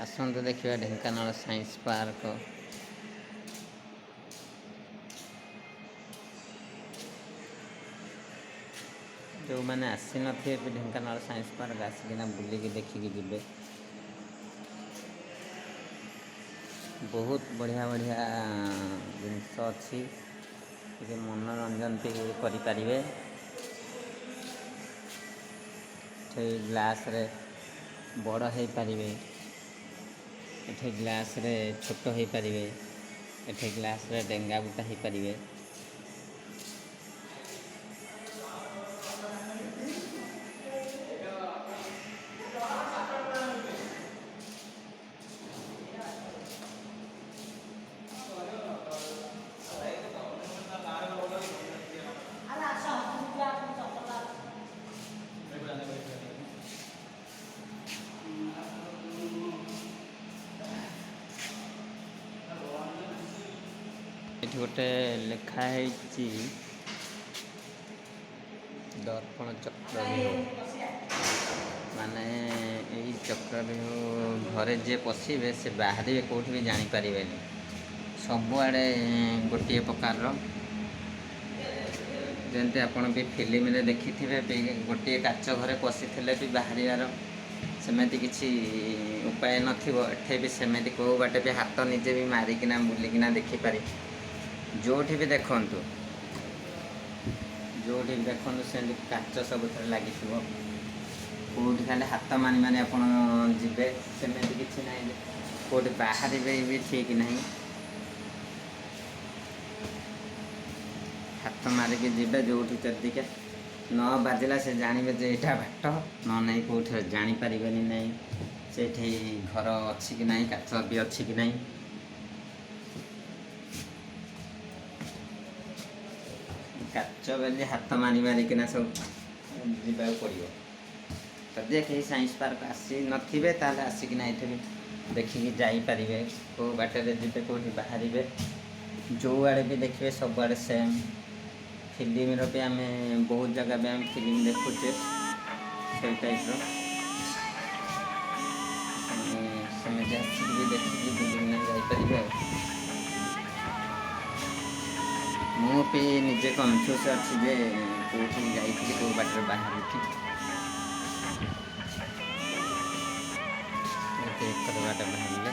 ଆସନ୍ତୁ ଦେଖିବା Dhenkanal science park. ଯେଉଁମାନେ ଆସିନଥିବେ ବି ଢେଙ୍କାନାଳ ସାଇନ୍ସ ପାର୍କ ଆସିକିନା ବୁଲିକି ଦେଖିକି ଯିବେ। ବହୁତ ବଢ଼ିଆ ବଢ଼ିଆ ଜିନିଷ ଅଛି, ଟିକେ ମନୋରଞ୍ଜନ ବି କରିପାରିବେ। ଏଠି ଗ୍ଲାସ୍ରେ ବଡ଼ ହେଇପାରିବେ, ଏଠି ଗ୍ଲାସ୍ରେ ଛୋଟ ହେଇପାରିବେ, ଏଠି ଗ୍ଲାସ୍ରେ ଡେଙ୍ଗା ବୁଟା ହେଇପାରିବେ। ଏଠି ଗୋଟେ ଲେଖା ହେଇଛି ଦର୍ପଣ ଚକ୍ରବ୍ୟୁହ। ମାନେ ଏଇ ଚକ୍ରବ୍ୟୁହ ଘରେ ଯିଏ ପଶିବେ, ସେ ବାହାରିବେ କେଉଁଠି ବି ଜାଣିପାରିବେନି। ସବୁଆଡ଼େ ଗୋଟିଏ ପ୍ରକାରର, ଯେମିତି ଆପଣ ବି ଫିଲ୍ମରେ ଦେଖିଥିବେ ବି, ଗୋଟିଏ କାଚ ଘରେ ପଶିଥିଲେ ବି ବାହାରିବାର ସେମିତି କିଛି ଉପାୟ ନଥିବ। ଏଠି ବି ସେମିତି କେଉଁ ବାଟେ ବି ହାତ ନିଜେ ବି ମାରିକିନା ବୁଲିକିନା ଦେଖିପାରିବେ। ଯେଉଁଠି ବି ଦେଖନ୍ତୁ, ଯେଉଁଠି ବି ଦେଖନ୍ତୁ, ସେମିତି କାଚ ସବୁଥିରେ ଲାଗିଥିବ। କେଉଁଠି ଖାଲି ହାତ ମାରି ମାରି ଆପଣ ଯିବେ, ସେମିତି କିଛି ନାହିଁ ଯେ କେଉଁଠି ବାହାରିବେ ବି ଠିକ୍ ନାହିଁ। ହାତ ମାରିକି ଯିବେ, ଯେଉଁଠି ଯଦିକା ନ ବାଜିଲା, ସେ ଜାଣିବେ ଯେ ଏଇଟା ବାଟ ନ ନାହିଁ। କେଉଁଠି ଜାଣିପାରିବେନି ନାହିଁ ସେଇଠି ଘର ଅଛି କି ନାହିଁ, କାଚ ବି ଅଛି କି ନାହିଁ। କାଚ ବୋଲି ହାତ ମାରି ମାରିକିନା ସବୁ ଯିବାକୁ ପଡ଼ିବ। ଯଦି କେହି ସାଇନ୍ସ ପାର୍କ ଆସିନଥିବେ, ତାହେଲେ ଆସିକିନା ଏଇଠି ବି ଦେଖିକି ଯାଇପାରିବେ। କେଉଁ ବାଟରେ ଯିବେ, କେଉଁଠି ବାହାରିବେ, ଯେଉଁଆଡ଼େ ବି ଦେଖିବେ ସବୁଆଡ଼େ ସେମ୍। ଫିଲ୍ମର ବି ଆମେ ବହୁତ ଜାଗା ବି ଆମେ ଫିଲ୍ମ ଦେଖୁଛେ, ସେଇ ଟାଇପ୍ର ସେମିତି ଆସିକି ବି ଦେଖିକି ବୁଲିକିନା ଯାଇପାରିବେ। ଆଉ ମୁଁ ବି ନିଜେ କନଫ୍ୟୁଜ୍ ଅଛି ଯେ କେଉଁଠି ଯାଇଥିଲି, କେଉଁ ବାଟରେ ବାହାରୁଛି। ଏଠି ଏକର ବାଟ ବାହାରିଲେ।